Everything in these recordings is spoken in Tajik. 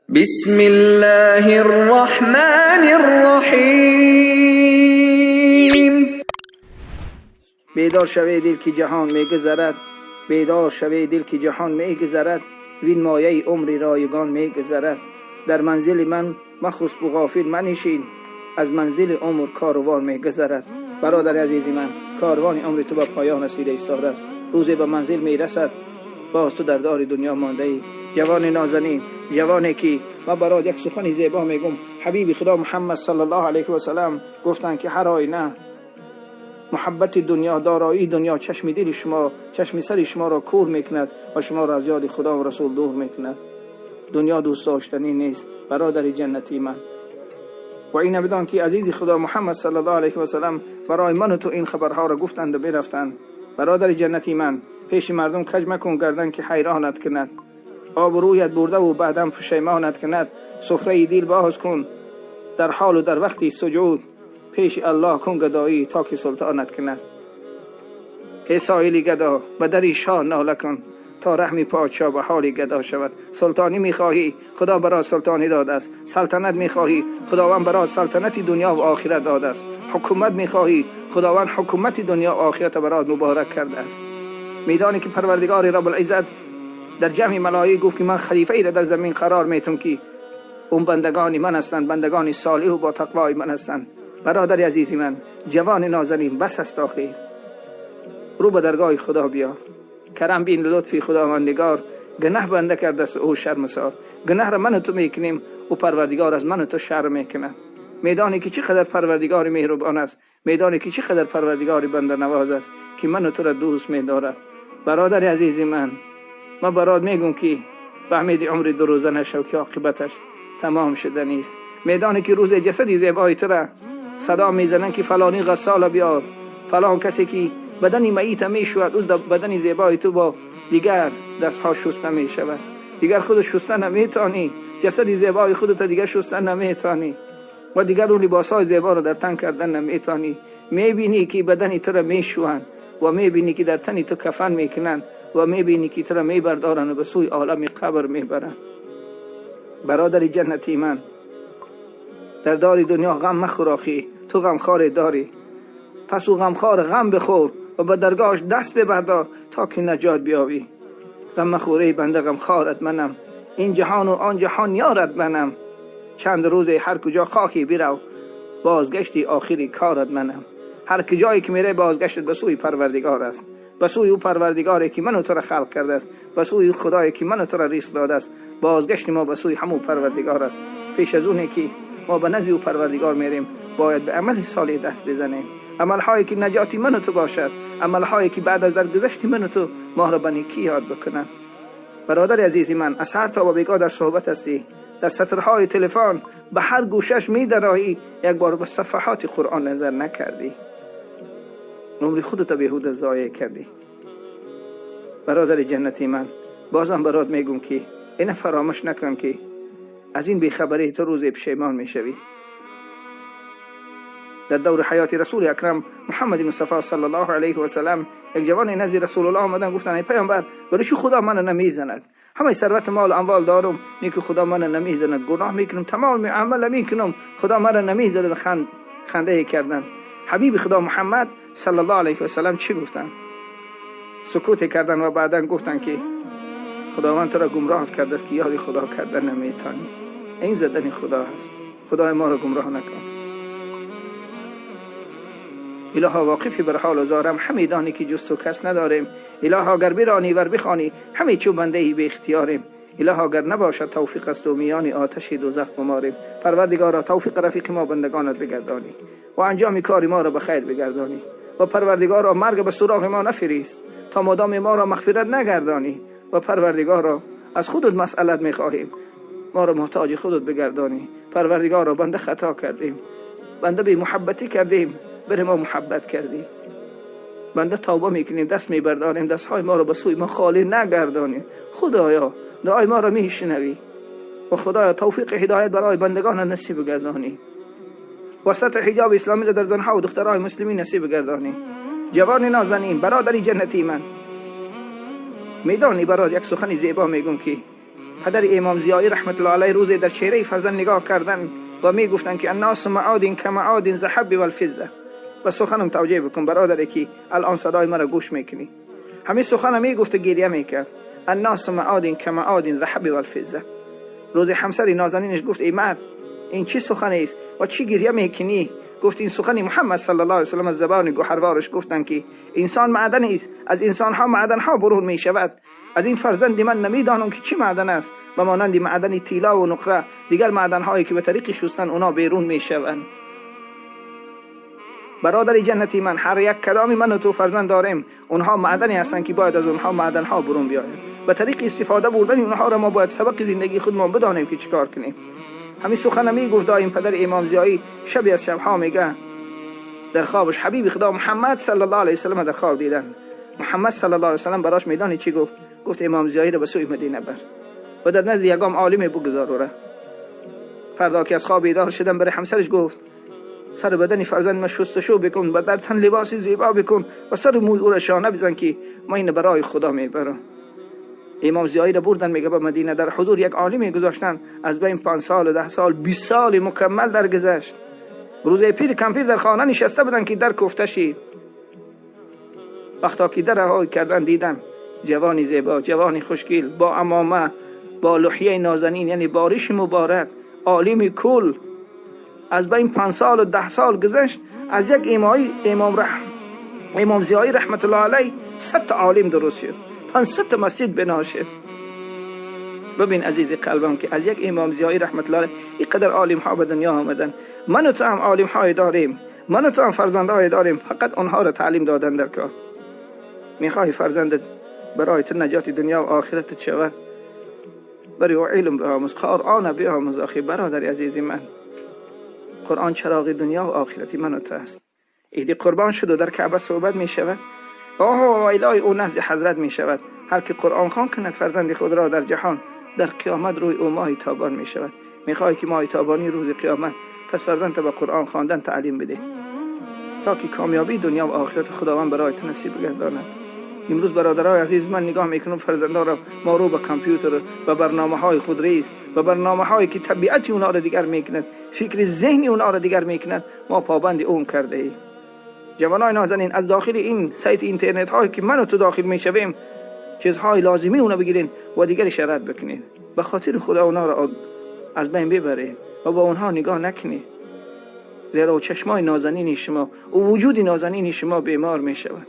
بسم الله الرحمن الرحيم. Бедор шаве, дил, ки ҷаҳон мегузарад. Бедор шаве, дил, ки ҷаҳон мегузарад. Вин мояи умри ройгон мегузарад. Дар манзили ман махусбу ғофил манишин, аз манзили умр корвон мегузарад. Бародари азизи ман, корвони умри ту ба поён расида истодааст. Рӯзе ба манзил мерасад, боз ту дар дори дунё мондаӣ. Ҷавони нозанин, ҷавоне ки ман барот як сухани зебо мегум. Ҳабиби Худо Муҳаммад саллаллоҳу алайҳи васалам гуфтанд, ки ҳар оина муҳаббати дунё, дороии дунё чашми дили шумо, чашми сари шуморо кур мекунад ва шуморо аз ёди Худо ва Расул дур мекунад. Дунё дӯстдоштанӣ нест, бародари ҷаннатии ман. Ва ина бидон, ки азизи Худо Муҳаммад саллаллоҳу алайҳи васалам барои ману ту ин хабарҳоро гуфтанду бирафтанд. Бародари ҷаннатии ман, пеши мардум каҷ макун гардан, ки ҳайронат кунад, обрӯят бурдаву баъдан пушаймонат кунад. Суфраи дил боз кун дар ҳолу дар вақти суҷуд, пеши Аллоҳ кун гадоӣ, то ки султонат кунад. Э соили гадо, ба дари шоҳ нола кун, то раҳми подшоҳ ба ҳоли гадо шавад. Султонӣ мехоҳӣ, Худо барот султонӣ додааст. Салтанат мехоҳӣ, Худованд барот салтанати дунё ва охират додааст. Ҳукумат мехоҳӣ, Худованд ҳукумати дунё ва охирата барот муборак кардааст. Медонӣ, ки Парвардигори Рабулиззат дар ҷамъи малоик гуфт, ки ман халифаеро дар замин қарор метум, ки он бандагони ман ҳастанд, бандагони солиҳу бо тақвои ман ҳастанд. Бародари азизи ман, ҷавони нозанин, бас аст охир. Рӯ ба даргоҳи Худо биё, карам бин лутфи Худовандигор. Гунаҳ банда кардааст, ӯ шармсор. Гунаҳро ману ту мекунем, ӯ Парвардигор аз ману ту шарм мекунад. Медонӣ, ки чӣ қадар Парвардигори меҳрубон аст? Медонӣ, ки чӣ қадар Парвардигори банданавоз аст, ки ману туро дӯст медорад? Бародари азизи ман, ман барот мегӯм, ки ба умеди умри дурӯза нашав, ки оқибаташ тамом шуданист. Медонӣ, ки рӯзе ҷасади зебои тура садо мезананд, ки фалонӣ ғассола биёр, фалон касе ки бадани маита мешӯяд. Ӯ бадани зебои ту бо дигар дастҳо шуста мешавад. Дигар худу шуста наметонӣ. Ҷасади зебои худата дигар шуста наметонӣ ва дигар ӯ либосҳои зеборо дар тан кардан наметонӣ. Мебинӣ, ки бадани тура мешӯянд, ва мебинӣ, ки дар тани ту кафан мекунанд, ва мебинӣ, ки тура мебардоранд ва ба сӯи олами қабр мебаранд. Бародари ҷаннатии ман, дар дори дунё ғам махӯр. Охӣ, ту ғамхоре дорӣ, пас ӯ ғамхор ғам бихӯр ва ба даргоҳаш даст бибардор, то ки наҷот биёбӣ. Ғам махӯр, эй банда, ғамхорат манам. Ин ҷаҳону он ҷаҳон ёрат манам. Чанд рӯзе ҳар куҷо хоҳӣ бирав, бозгашти охири корат манам. Ҳар куҷое ки мере, бозгаштат ба сӯи Парвардигор аст, ба сӯи ӯ Парвардигоре ки ману тура халқ кардааст, ба сӯи Худое ки ману тура ризқ додааст. Бозгашти мо ба сӯи ҳамун Парвардигор аст. Пеш аз оне ки мо ба назди ӯ Парвардигор мерем, бояд ба амали солеҳ даст бизанем, амалҳое ки наҷоти ману ту бошад, амалҳое ки баъд аз даргузашти ману ту моро ба некӣ ёд бикунанд. Бародари азизи ман, аз ҳар то ба бегоҳ дар суҳбат ҳастӣ, дар сатрҳои телефон ба ҳар гӯшаш медароӣ, як бор ба сафҳоти Қуръон назар накардӣ. Умри худата беҳуда зоеъ кардӣ. Бародари ҷаннати ман, бозам барот мегӯм, ки ина фаромӯш накун, ки аз ин бехабарии ту рӯзе пушаймон мешавӣ. Дар даври ҳаёти Расули Акрам Муҳаммади Мустафо саллаллоҳу алайҳи васалам як ҷавоне назди Расулуллоҳ омадан, гуфтанд: «Эй паёмбар, барои чӣ Худо мана намезанад? Ҳамаи сарвати молу амвол дорум, неку Худо мана намезанад. Гуноҳ мекунам, тамоми амала мекунам, Худо мана намезанад.» Хандае карданд. Ҳабиби Худо Муҳаммад саллаллоҳу алайҳи васалам чӣ гуфтанд? Сукуте карданд ва баъдан гуфтанд, ки Худованд туро гумроҳ кардааст, ки ёди Худо карда наметонӣ. Ин задани Худо ҳаст. Худои моро гумроҳ накун. Илоҳо, воқифи бар ҳолу зорам, ҳаме донӣ, ки ҷуз ту кас надорем. Илоҳо, гар биронӣ, вар бихонӣ, ҳаме чу бандаи беихтиёрем. Илоҳо, гар набошад тавфиқ аз ту, миёни оташи дӯзах гуморем. Парвардигоро, тавфиқ рафиқи мо бандагонат бигардонӣ ва анҷоми кори моро ба хайр бигардонӣ. Ва Парвардигоро, марг ба суроғи мо нафирист, то модоме моро мағфират нагардонӣ. Ва Парвардигоро, аз худут масъалат мехоҳем, моро муҳтоҷи худут бигардонӣ. Парвардигоро, банда хато кардем, банда бемуҳаббатӣ кардем, бари мо муҳаббат кардӣ. Банда тавба мекунем, даст мебардорем, дастҳои моро ба сӯи мо холӣ нагардонӣ. Худоё, дуои моро мешунавӣ. Ва Худоё, тавфиқи ҳидоят барои бандагона насиб гардонӣ ва сатри ҳиҷоби исломиро дар занҳо ва духтарои муслимин насиб гардонӣ. Ҷавони нозанин, бародари ҷаннатии ман, медонӣ, барот як сухани зебо мегӯм, ки پدر امام ضیایی رحمت الله علیه روزی در چهره فرزند نگاه کردن و میگفتند که الناس معادن کمعادن ذهب والفضه. و سخنم توجیه بکن برادری که الان صدای مرا گوش میکنی. همین سخنم میگفت و گریه میکرد. الناس معادن کمعادن ذهب والفضه. روز همسر نازنینش گفت ای مرد، این چه سخنی است و چی گریه میکنی؟ گفت این سخن محمد صلی الله علیه و سلم از زبان گوهروارش گفتند که انسان معدن است، از انسان ها معدن ها برون می شود. از این فرزند من نمیدانم که چی معدن است، و مانند معدن طلا و نقره دیگر معدن هایی که به طریق شستن اونا بیرون می شوند. برادر جنتی من، هر یک کدام من و تو فرزند داریم، اونها معدنی هستند که باید از اونها معدن ها برون بیاید. به طریق استفاده بردن اونها را ما باید سبق زندگی خود ما بدانیم که چیکار کنیم. همین سخن می گفت دایم پدر امام ضیایی. شبی از شبها میگه در خوابش حبیب خدا محمد صلی الله علیه وسلم در خواب دیدن. محمد صلی الله علیه وسلم براش میدانی چی گفت؟ گفت امام ضیایی را به سوی مدینه بر و در نزد یگام عالم بگذار. را فردا که از خواب بیدار شدن برای همسرش گفت سر بدن فرزند ما شستشو بکن و در تن لباس زیبا بکن و سر موی او را شانه بزن که ما این برای خدا میبرم. امام ضیایی را بردن میگه به مدینه، در حضور یک عالمی گذاشتن. از بین 5 سال و 10 سال 20 سال مکمل درگذشت. روز پیر کمپیر در خانه نشسته بودن که در کوفته شید. وقتا که در رها کردن دیدن جوانی زیبا، جوانی خوشگل، با عمامه، با لحیه نازنین، یعنی بارش مبارک، عالم کل. از بین 5 سال و 10 سال گذشت. از یک امام ضیایی رحمت الله علیه 100 عالم درست شد، 500 مسجد بنا شد. ببین عزیز قلبم که از یک امام ضیایی رحمت الله علیه اینقدر عالم ها به دنیا آمدن. من و تو هم عالم های داریم، من و تو هم فرزندهای داریم، فقط آنها را تعلیم دادن در کار. میخواهی فرزندت برای تو نجات دنیا و آخرت شود، برای او علم بیاموز، قرآن بیاموز. آخی برادر عزیزی من، قرآن چراغ دنیا و آخرتی من و تو است. ایدی قربان شد و در کعبه صحبت می شود، آه و الهی او نزد حضرت می شود. هر که قرآن خوان کند فرزند خود را در جهان، در قیامت روی او ماه تابان می شود. میخوای که ماه تابانی روز قیامت، پس فرزند به قرآن خواندن تعلیم بده تا که کامیابی دنیا و آخرت خداوند برای تو نصیب بگرداند. امروز برادرای عزیز من نگاه میکنم فرزندان را ما رو به کامپیوتر و برنامه های خود ریز و برنامه هایی که طبیعت اونا را دیگر میکند، فکر ذهنی اونا را دیگر میکند، ما پابند اون کرده ایم. جوانای نازنین، از داخل این سایت اینترنت هایی که من و تو داخل میشویم چیزهای لازمی اونا بگیرین و دیگرش رد بکنین. به خاطر خدا اونا را از بین ببرین و با اونها نگاه نکنید، زیرا چشمای نازنین شما و وجود نازنین شما بیمار میشود.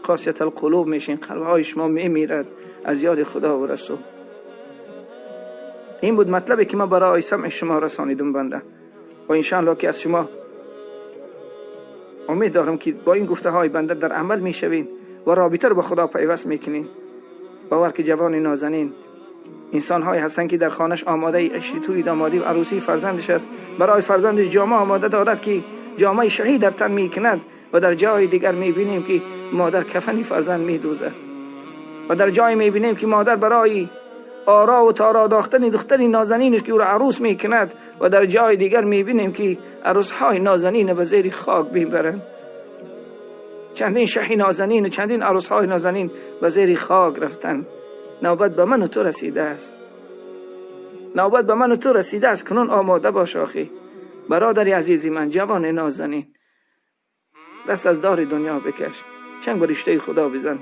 قاسیت القلوب میشین، قلبهای شما میمیرد از یاد خدا و رسول. این بود مطلبی که ما برای سمع شما رسانیدم بنده، و انشاءالله که از شما امید دارم که با این گفته های بنده در عمل میشوین و رابطه رو با خدا پیوست میکنین. باور که جوان نازنین انسان های هستن که در خانش آماده عشری توی دامادی و عروسی فرزندش است، برای فرزندش جامعه آماده دارد که جامعه شهید در تن میکند، و در جای دیگر میبینیم که مادر کفنی فرزند میدوزد، و در جای میبینیم که مادر برای آرا و تارا داختن دختری نازنینش که او را عروس میکند، و در جای دیگر میبینیم که عروس های نازنین به زیر خاک میبرند. چندین شهی نازنین و چندین عروس های نازنین به زیر خاک رفتن. نوبت به من و تو رسیده است، نوبت به من و تو رسیده است. کنون آماده باش آخی برادر عزیزی من، جوان نازنین، دست از دار دنیا بکش، چنگ به رشته خدا بزن،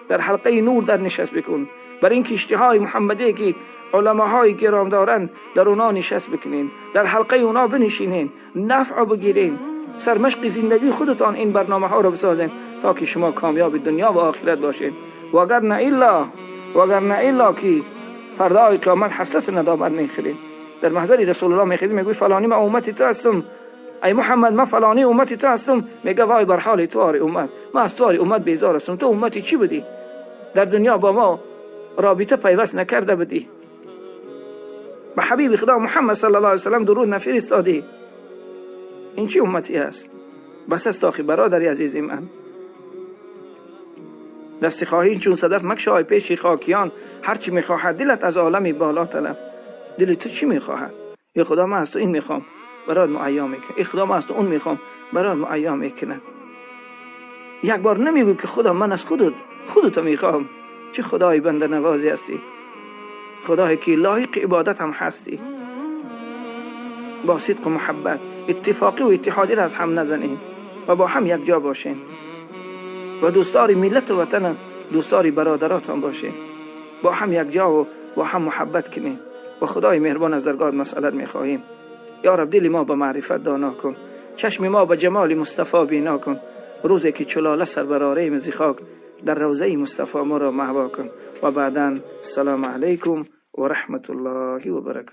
در حلقه نور در نشست بکن، بر این کشتی های محمدی که علماهای گرام دارن در اونا نشست بکنین، در حلقه اونا بنشینین، نفع بگیرین، سرمشق زندگی خودتان این برنامه ها رو بسازین تا که شما کامیاب دنیا و آخرت باشین. وگر نه الا که فردای قیامت حسرت ندامت میخورین. در محضر رسول الله میخورین، میگوی فلانی من امتی تو هستم، ای محمد من فلانی امتی تو هستم. میگه وای بر حال تو آری امت، من از تو آری امت بیزار هستم، تو امتی چی بودی؟ در دنیا با ما رابطه پیوست نکرده بودی، به حبیب خدا محمد صلی الله علیه وسلم درود نفرستادی. این چی امتی است؟ بس است آخی برادر عزیزی من. دست خواهی چون صدف مکشای پیش خاکیان، هرچی میخواهد دلت از عالم بالا طلب. دل تو چی میخواهد؟ ای خدا من از تو این میخوام، برات معیا میکنه. ای خدا من از تو اون میخوام، برات معیا میکنه. یک بار نمیگو که خدا من از خودت میخوام. چه خدای بنده نوازی هستی. Худое ки лоиқи ибодат ҳам ҳастӣ, бо сидқу муҳаббат иттифоқӣ ва иттиҳодиро аз ҳам назанем ва бо ҳам якҷо бошем ва дӯстдори миллату ватан, дӯстдори бародаротон бошем, бо ҳам якҷо ва бо ҳам муҳаббат кунем. Ва Худои меҳрубон, аз даргоҳат масъалат мехоҳем. Ё Раб, дили мо ба маърифат доно кун, чашми мо ба ҷамоли Мустафо бино кун. Рӯзе ки чу лола сар барорем зи хок, дар равзаи Мустафо моро маҳво кун. Ва баъдан, ассалому алайкум ва раҳматуллоҳи ва баракатуҳ.